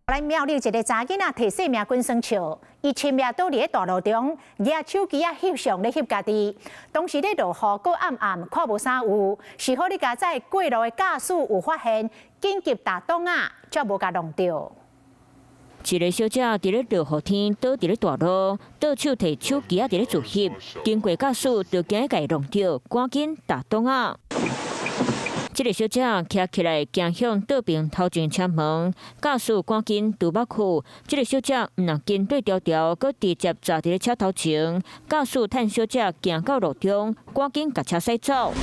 來苗栗一个查囡仔提性命滾耍笑，伊深夜倒佇咧大路中，舉手機仔翕相咧翕家己。當時咧落雨，閣暗暗看無啥有，是好哩佳哉過路的駕駛有發現，緊急踏擋仔，才無共挵著。一个小姐佇咧落雨天倒佇咧大路，倒手提手機仔佇咧自翕，經過駕駛就驚共伊挵著，趕緊踏擋仔。這个小姐徛起來行向倒爿頭前車門，駕駛趕緊拄捌去。這个小姐毋但緊對牢牢，閣直接軋佇咧車頭前，駕駛趁小姐行到路中，趕緊共車駛走。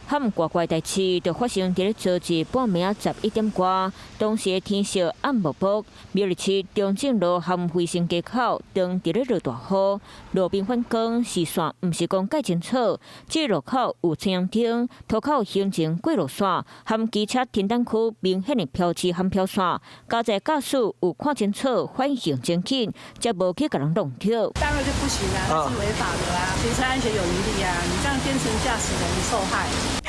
遐怪怪代誌就發生佇咧昨日半暝仔11點外，當時的天色暗暛暛，苗栗市中正路和回生街口，當佇咧落大雨，路邊反光視線毋是講蓋清楚。這路口有青陽燈，塗口行人過路線，和機車停等區明顯的標誌和標線，佳哉駕駛有看清楚，反應真緊，才無去共人挵著。當然就不行啊，那是違法的啊，行車安全有疑慮啊，你這樣變成駕駛人受害。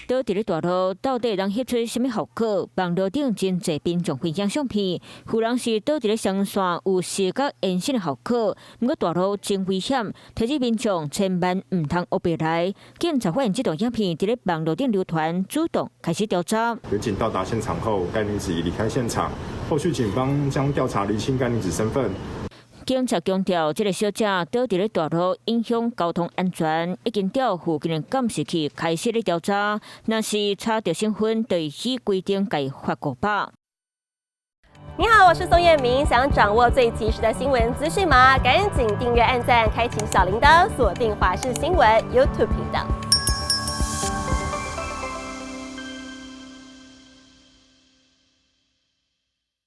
倒佇咧大路，到底能翕出啥物效果？網路頂真濟民眾分享相片，有人是倒佇咧雙線有視覺延伸的效果，毋過大路真危險，提醒民眾千萬毋通烏白來。警察發現這段影片佇咧網路頂流傳，主動開始調查。員警到達現場後，該女子已離開現場，後續警方將調查釐清該女子身份。警察強調，這个小姐倒佇咧大路影響交通安全，已經調附近的監視器開始咧調查。若是查著身份，就會依規定共罰500。你好，我是宋燕明，想掌握最及時的新聞資訊嗎？趕緊訂閱、按讚、開啟小鈴鐺，鎖定華視新聞 YouTube 頻道。